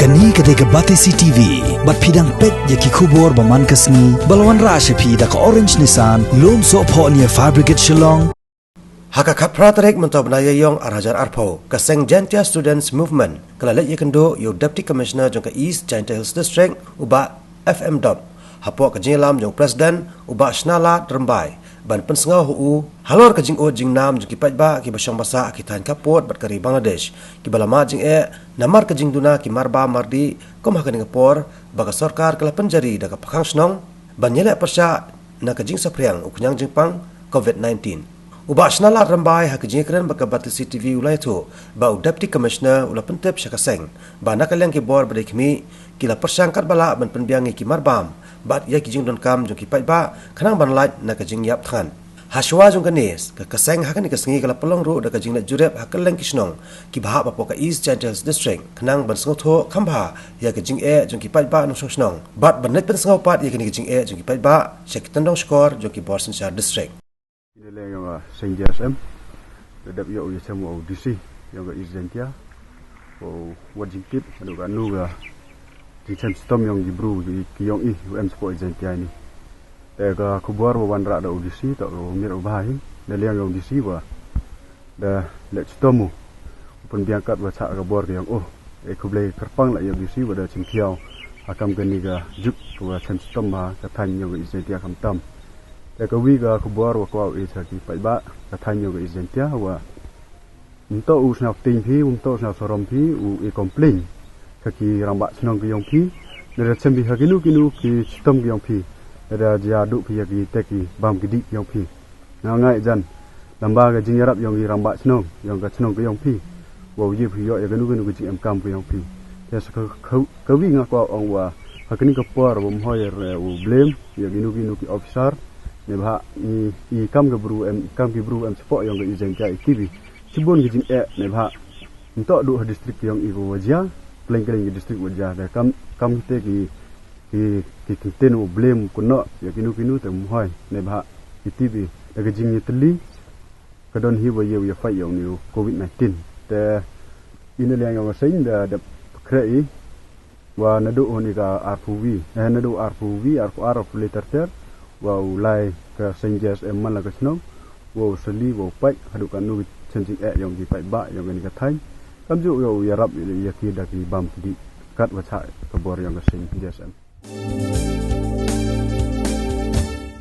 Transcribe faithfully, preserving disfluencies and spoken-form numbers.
Kane ka dei ka Batesi T V, bad phi dang peit ïa ki khubor ba man ka sngi, ba la wanrah sha phi da ka Orange Nissan, Lumsohphoh near Fire Brigade Shillong. Ha ka khatphra tarik mynta u bnai Ïaïong ar hajar arphew, ka seng Jaintia Students Movement ka la leit ïakynduh ïa u Deputy Commissioner jong ka East Jaintia Hills District, u Bah F M Dop, hapoh ka jingïalam jong u President, u Bah Shnalad Rymbai, ban pynsngew ha u halor ka jingud jingnam jong ki paidbah kiba shong basa ha ki thaiñ khappud bad ka ri Bangladesh, kiba la mad jingeh namar ka jingduna ki marbam mardih, kum ha kane ka por ba ka sorkar ka la pynjari da ka pakhang shnong ban ïaleh pyrshah na ka jingsaphriang u khñiang jingpang COVID nineteen. U Bah Shnalad Rymbai ha ka jingïakren bad ka Batesi T V u la ïathuh ba u Deputy Commissioner u la pyntip sha ka seng ba na ka liang ki bor ba dei khmih, ki la pyrshang katba lah ban pynbiang ïa ki marbam bad ïa ki jingdonkam jong ki paidbah khnang ban lait na ka jingïap thngan. Hashwa jong kane, ka, ka seng ha kane ka sngi ka la pynlong ruh da ka jingleit jurip ha kylleng ki shnong kiba hap hapoh ka East Jaintia Hills District khnang ban sngewthuh kham bha ïa ka jingeh jong ki paidbah nongshong shnong bad ban leit pynsngew pat ïa kane ka jingeh jong ki paidbah sha ki tyndong shkor jong ki bor synshar district. Ïa lade ïa nga Seng J S M, da dep ïoh ïa chem u D C ïa nga East Jaintia, u wat jingtip haduh katno ka jingchem shitom ïa ki bru ki, ki ïong i u em shapoh East Jaintia ini. Te ka khubor ba wanrah da u D C, to u mir u bha hi, da liang ïa u D C ba da leh shitom u, u pynbiang katba shah ka bor ka ïong u. E khublei kyrpang la ïa u D C ba da chim thiaw ha kam kane ka juk kaba chem shitom ha ka thaiñ ïong ka East Jaintia khamtam. Te ka wi ka khubor wa kwah u i sha ki paidbah ka thaiñ ïong ka East Jaintia wa, ym toh u sñiaw ktiñ phi, ym toh u sñiaw sarom phi, u i complain sha ki rangbah chnong ki ïong phi, ne da chem phi ha kino kino ki shitom ki ïong phi, ne da jia duh phi ïa ki te ki bam ki dih ki ïong phi. Nga ngai jan lamba ka jingïarap ïong ki rangbah chnong ïong ka chnong ki ïong phi, wa u ïa phi ïoh ïa kano kano ka jingem kam ki ïong phi. Te sa ka, ka, ka wi nga kwah ong wa ha kane ka por wa ym hoi re u blame ïa kino kino ki officer, ne bha i, i kam ka bru em, kam ki bru em shapoh ïong ka East Jaintia i T V. Shibun ki jingeh ne bha ym toh duh ha district ïong i ko wa jia, kleng kleng ki district wa jia. Te kam, kam kite ki, ki, ki kyntien u blame kynnoh ïa kino kino te ym hoi, ne bha i T V da ka jingïatylli ka don hi wa ïa u ïa fight ïa u ni u COVID nineteen. Te ina liang ïong ka seng da, da khreh i wa naduh u ni ka arphew wi, eh, naduh arphew wi, arphew ar, arphew le ter ter, wa u lai ka seng J S M man la ka chnong, wa u sali, wa u pait haduh katno ka chen jingeh ïong ki paidbah ïong kane ka thaiñ. Kamjuh ïa u ïarap ïa ki da ki bam ki dih katwa shah ka bor ïong ka seng J S M.